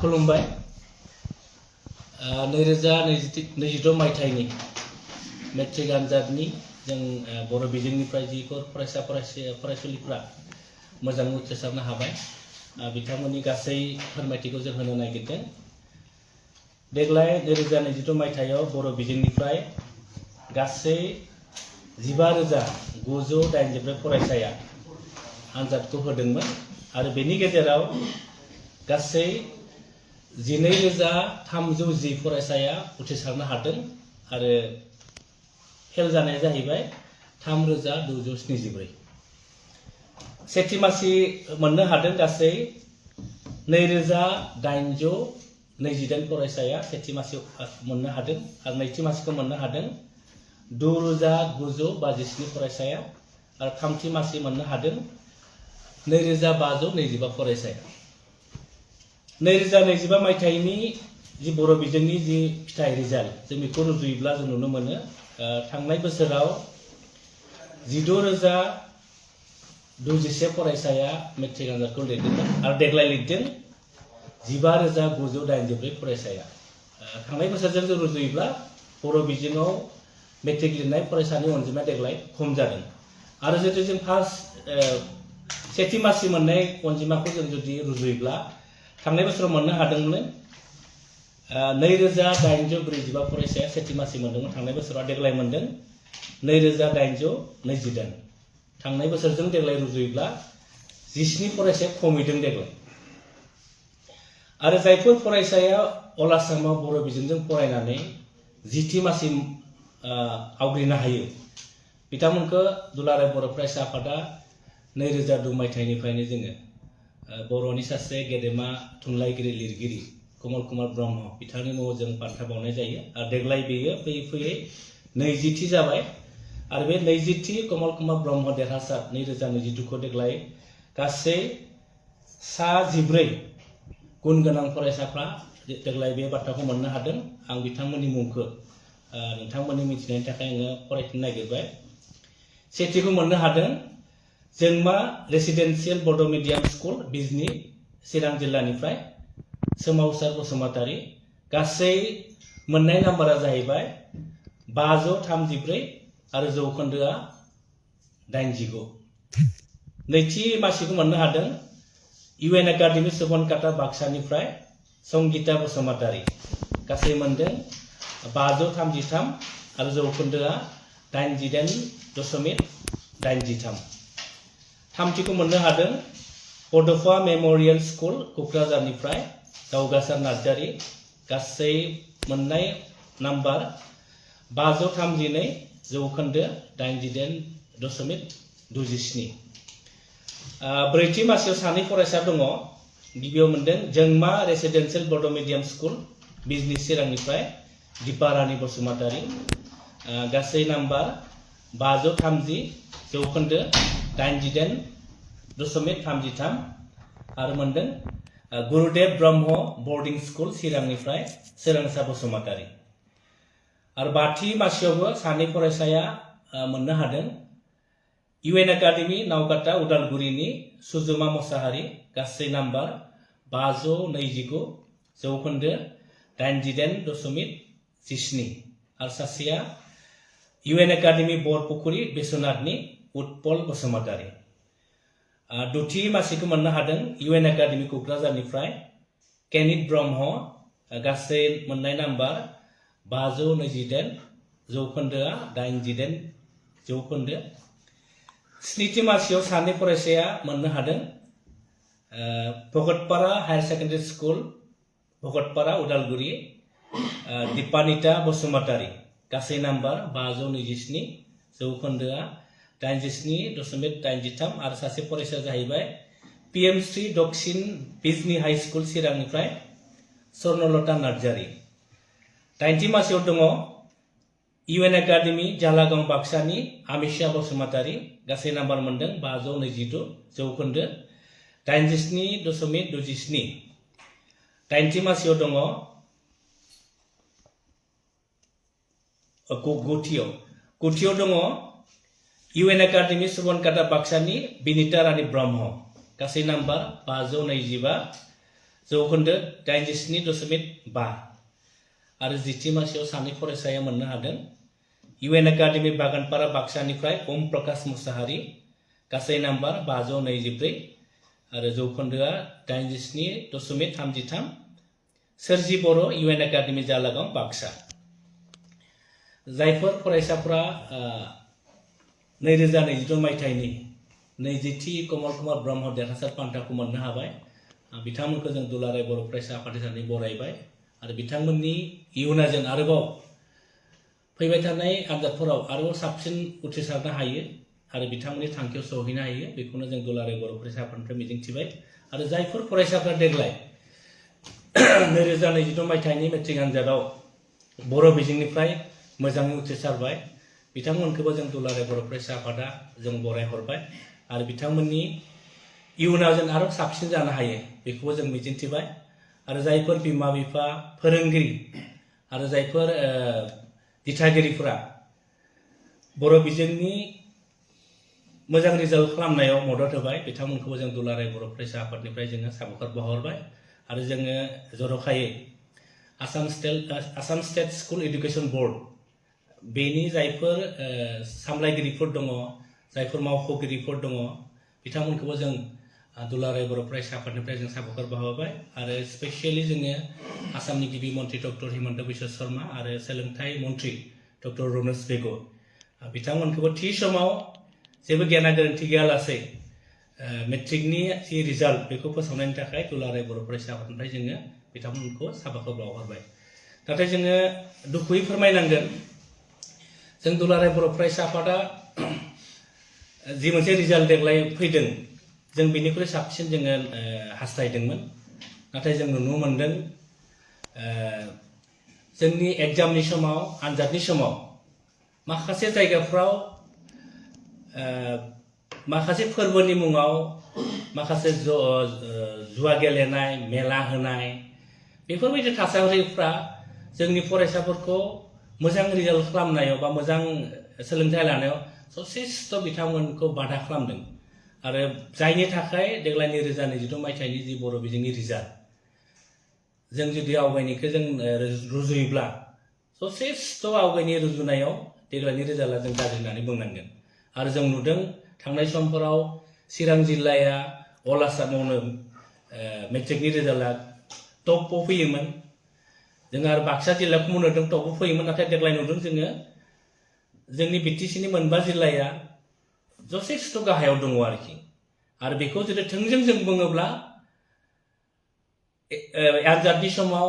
खुलुमबाय 2026 मायथाइनि मेट्रिक आनजादनि जों बर' बिजोंनिफ्राय जिफोर फरायसुलिफ्रा मोजाङै उथ्रिसारनो हाबाय बिथांमोननि गासै फोरमायथिखौ जों होनो नागिरदों। देग्लाय 2026 मायथाइयाव बर' बिजोंनिफ्राय गासै 15,984 फरायसाया आनजादखौ होदोंमोन आरो बेनि गेजेराव गासै 12,310 फरायसाया उथ्रिसारनो हादों आरो फेल जानाया जाहैबाय 3,274। सेथि मासि मोननो हादों गासै 2,828 फरायसाया सेथि मासि मोननो हादों आरो नैथि मासिखौ मोननो हादों 9,957 फरायसाया आरो थामथि मासि मोननो हादों 2,525 फरायसाया। 2025 मायथाइनि जि बर' बिजोंनि जि फिथाइ रिजाल्ट जों बेखौ रुजुयोब्ला जों नुनो मोनो थांनाय बोसोराव 16,021 फरायसाया मेट्रिक आनजादखौ लिरदोंमोन आरो देग्लाय लिरदों 15,984 फरायसाया। थांनाय बोसोरजों जों रुजुयोब्ला बर' बिजोङाव मेट्रिक लिरनाय फरायसानि अनजिमाया देग्लाय खम जादों आरो जुदि जों सेथि मासि मोननाय अनजिमाखौ जों जुदि रुजुयोब्ला थांनाय बोसोराव मोननो हादोंमोन 2,845 फरायसाया सेथि मासि मोनदोंमोन थांनाय बोसोराव देग्लाय मोनदों 2,828। थांनाय बोसोरजों देग्लाय रुजुयोब्ला 17 फरायसाया खमिदों देग्लाय। आरो जायफोर फरायसाया अल आसामाव बर' बिजोंजों फरायनानै जिथि मासि आवग्रिनो हायो बिथांमोनखौ दुलाराय बर' फरायसा आफादा 2002 मायथाइनिफ्रायनो जोङो बर'नि सासे गेदेमा थुनलाइगिरि लिरगिरि कमल कुमार ब्रह्म बिथांनि मुङाव जों बान्था बावनाय जायो आरो देग्लाय बेयो फैयै फैयै 20थि जाबाय आरो बे 20थि कमल कुमार ब्रह्म देरहासार 2022 देग्लाय गासै 14 गुन गोनां फरायसाफ्रा देग्लाय बे बान्थाखौ मोननो हादों। आं बिथांमोननि मुंखौ नोंथांमोननि मिथिनायनि थाखाय आङो फरायफिननो नागिरबाय। सेथिखौ मोननो हादों जोंमा रेसिडेन्सियेल बड' मिडियाम स्कुल बिजनी चिरां जिल्लानिफ्राय सोमावसार बसुमतारी गासै मोननाय नाम्बारा जाहैबाय 534 आरो जौखोन्दोआ 89। नैथि मासिखौ मोननो हादों UN एकाडेमी सुबनकाटा बाक्सानिफ्राय संगीता बसुमतारी गासै मोनदों 533 आरो जौखोन्दोआ 88.83। थामथिखौ मोननो हादों बड'फा मेम'रियेल स्कुल क'क्राझारनिफ्राय दावगासार नार्जारी गासै मोननाय नाम्बार 532 जौखोन्दो 88.27। ब्रैथि मासियाव सानै फरायसा दङ। गिबियाव मोनदों जोंमा रेसिडेन्सियेल बड' मिडियाम स्कुल बिजनी चिरांनिफ्राय दीपारानी बसुमतारी गासै नाम्बार 530 जौखोन्दो 88.33 आरो मोनदों गुरुदेव ब्रह्म बर्डिं स्कुल चिरांनिफ्राय सोरांसा बसुमतारी। आरो बाथि मासियावबो सानै फरायसाया मोननो हादों UN एकाडेमी नावकाटा उदालगुरिनि सुजुमा मोसाहारी गासै नाम्बार 529 जौखोन्दो 88.17 आरो सासेया UN एकाडेमी बरपुखुरी बिश्वनाथनि उत्पल बसुमतारी। दथि मासिखौ मोननो हादों UN एकाडेमी क'क्राझारनिफ्राय केनित ब्रह्म गासै मोननाय नाम्बार 528 जौखोन्दोआ 89 जौखोन्दो। स्निथि मासियाव सानै फरायसाया मोननो हादों Bhagatpara higher secondary school Bhagatpara Udalguri Dipanita Basumatary गासै नाम्बार 527 जौखोन्दोआ 87.83 आरो सासे फरायसाया जाहैबाय PMC दक्षिण बिजनी हाई स्कुल चिरांनिफ्राय स्वर्णलता नार्जारी। दाइनथि मासियाव दङ UN एकाडेमी जालागाव बाक्सानि आमिषा बसुमतारी गासै नाम्बार मोनदों 522 जौखोन्दो 87.67। दाइनथि मासियाव दङ गुथियाव दङ UN एकाडेमी सुबनकाटा बाक्सानि बिनिता रानी ब्रह्म गासै नाम्बार 525 जौखोन्दो 87.5 आरो जिथि मासियाव सानै फरायसाया मोननो हादों इउएन एकाडेमि बागानपारा बाक्सानिफ्राय ओम प्रकाश मुसाहारि गासै नाम्बार 524 आरो जौखोन्दोआ 87.33 सोरजि बर' इउएन एकाडेमि जालागाव बाक्सा जायफोर फरायसाफोरा 2022 मायथाइनि 20थि कमल कुमार ब्रह्म देरहासार बान्थाखौ मोननो हाबाय बिथांमोनखौ जों दुलाराय बर' फरायसा आफादनि बरायबाय आरो बिथांमोननि इयुना जों आरोबाव फैबाय थानाय आनजादफोराव आरोबाव साबसिन उथ्रिसारनो हायो आरो बिथांमोननि थांखियाव सौहैनो हायो बेखौनो जों दुलाराय बर' फरायसा आफादनिफ्राय मिजिंथिबाय आरो जायफोर फरायसाफ्रा देग्लाय 2022 मायथाइनि मेट्रिक आनजादाव बर' बिजोंनिफ्राय मोजाङै उथ्रिसारबाय बिथांमोनखौबो जों दुलाराय बर' फरायसा आफादा जों बरायहरबाय आरो बिथांमोननि इयुनाव जों आरो साबसिन जानो हायो बेखौबो जों मिजिंथिबाय आरो जायफोर बिमा बिफा फोरोंगिरि आरो जायफोर दिथागिरिफोरा बर' बिजोंनि मोजां रिजाल्ट खालामनायाव मदद होबाय बिथांमोनखौबो जों दुलाराय बर' फरायसा आफादनिफ्राय जोङो साबायखर बावहरबाय आरो जोङो जर'खायै Assam state school education board बेनि जायफोर सामलायगिरिफोर दङ जायफोर मावख'गिरिफोर दङ बिथांमोनखौबो जों दुलाराय बर' फरायसा आफादनिफ्राय जों साबायखर बावहरबाय आरो स्पेसियेलि जोङो आसामनि गिबि मन्त्रि डक्टर हिमन्त बिश्व शर्मा आरो सोलोंथाइ मन्त्रि डक्टर रमेश बेगर बिथांमोनखौबो थि समाव जेबो गेना गोरोन्थि गैयालासे मेट्रिकनि जि रिजाल्ट बेखौ फोसावनायनि थाखाय दुलाराय बर' फरायसा आफादनिफ्राय जोङो बिथांमोनखौ साबायखर बावहरबाय नाथाय जोङो दुखुयै फोरमायनांगोन जों दुलाराय बर' फरायसा आफादा जि मोनसे रिजाल्ट देग्लाय फैदों जों बिनिख्रुइ साबसिन जोङो हास्थायदोंमोन नाथाय जों नुनो मोनदों जोंनि एग्जामनि समाव आनजादनि समाव माखासे जायगाफ्राव माखासे फोरबोनि मुङाव माखासे जुवा गेलेनाय मेला होनाय बेफोरबायदि थासारिफ्रा जोंनि फरायसाफोरखौ मोजां रिजाल्ट खालामनायाव बा मोजां सोलोंथाइ लानायाव जथेस्थ' बिथांमोनखौ बाधा खालामदों आरो जायनि थाखाय देग्लाय 2022 मायथाइनि जि बर' बिजोंनि रिजाल्ट जों जुदि आवगायनिखौ जों रुजुयोब्ला जथेस्थ' आवगायनि रुजुनायाव देग्लायनि रिजाल्टआ जों गाज्रि होननानै बुंनांगोन आरो जों नुदों थांनाय समफोराव चिरां जिल्लाया अल आसामावनो मेट्रिकनि रिजाल्टआ टपआव फैयोमोन जों आरो बाक्सा जिल्लाखौ नुदों टपआव फैयोमोन नाथाय देग्लाय नुदों जोङो जोंनि बिटिसिनि मोनबा जिल्लाया जथेस्थ' गाहायाव दङ आरोखि आरो बेखौ जुदि थोंजों जों बुङोब्ला आनजादनि समाव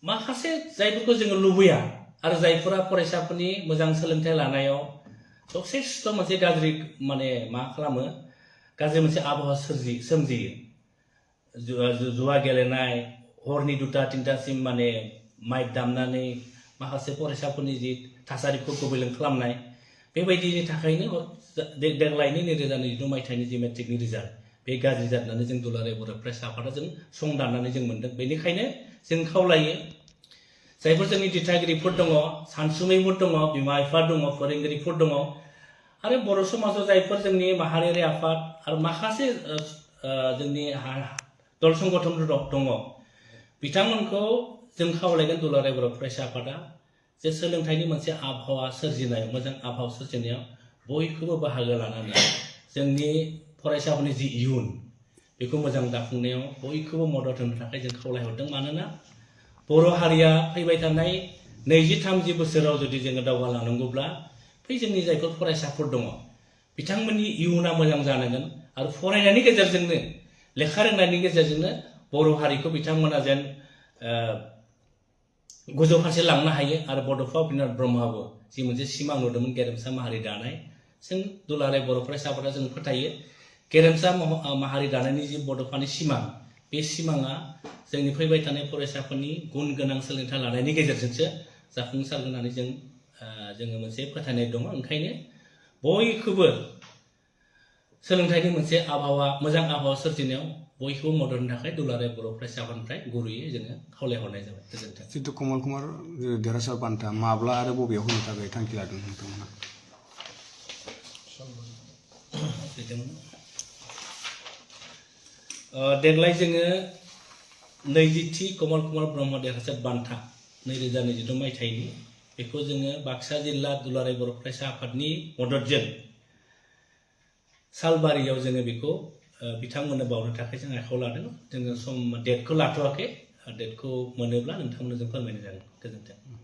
माखासे जायफोरखौ जोङो लुबैया आरो जायफोरा फरायसाफोरनि मोजां सोलोंथाइ लानायाव जथेस्थ' मोनसे गाज्रि माने मा खालामो गाज्रि मोनसे आबहावा सोमजियो जुवा गेलेनाय हरनि 2-3टासिम माने माइक दामनानै माखासे फरायसाफोरनि जि थासारिखौ गुबैलें खालामनाय बेबायदिनि थाखायनो देग्लायनि 2022 मायथाइनि जि मेट्रिकनि रिजाल्ट बे गाज्रि जानानै जों दुलाराय बर' फरायसा आफादा जों सं दाननानै जों मोनदों बेनिखायनो जों खावलायो जायफोर जोंनि दिथागिरिफोर दङ सानसुमैफोर दङ बिमा बिफा दङ फोरोंगिरिफोर दङ आरो बर' समाजाव जायफोर जोंनि माहारियारि आफाद आरो माखासे जोंनि दल संगठनफोर दङ बिथांमोनखौ जों खावलायगोन दुलाराय बर' फरायसा आफादा जे सोलोंथाइनि मोनसे आबहावा सोरजिनाय मोजां आबहावा सोरजिनायाव बयखौबो बाहागो लानानै जोंनि फरायसाफोरनि जि इयुन बेखौ मोजां दाफुंनायाव बयखौबो मदद होनो थाखाय जों खावलायहरदों मानोना बर' हारिया फैबाय थानाय 20-30 बोसोराव जुदि जोङो दावगालांनांगौब्ला फै जोंनि जायफोर फरायसाफोर दङ बिथांमोननि इयुना मोजां जानांगोन आरो फरायनायनि गेजेरजोंनो लेखा रोंनायनि गेजेरजोंनो बर' हारिखौ बिथांमोना जेन गोजौ फारसे लांनो हायो आरो बड'फा उपेन्द्रनाथ ब्रह्मआबो जि मोनसे सिमां नुदोंमोन गेरेमसा माहारि दानाय जों दुलाराय बर' फरायसा आफादा जों फोथायो गेरेमसा माहारि दानायनि जि बड'फानि सिमां बे सिमाङा जोंनि फैबाय थानाय फरायसाफोरनि गुन गोनां सोलोंथाइ लानायनि गेजेरजोंसो जाफुंसारगोन होननानै जोङो मोनसे फोथायनाय दङ ओंखायनो बयखौबो सोलोंथाइनि मोनसे आबहावा मोजां आबहावा सोरजिनायाव बयखौबो मदद होनो थाखाय दुलाराय बर' फरायसा आफादनिफ्राय गुरैयै जोङो खावलायहरनाय जाबाय गोजोन्थों जितु कमल कुमार देरहासार बान्था माब्ला आरो बबेयाव होनो थाखाय थांखि लादों नोंथांमोना देग्लाय जोङो नैजिथि कमल कुमार ब्रह्म देरहासार बान्था 2022 मायथाइनि बेखौ जोङो बाक्सा जिल्ला दुलाराय बर' फरायसा आफादनि मददजों सालबारियाव जोङो बेखौ बिथांमोननो बावनो थाखाय जों आखायाव लादों जोङो सम डेटखौ लाथ'वाखै डेटखौ मोनोब्ला नोंथांमोननो जों फोरमायनाय जागोन गोजोन्थों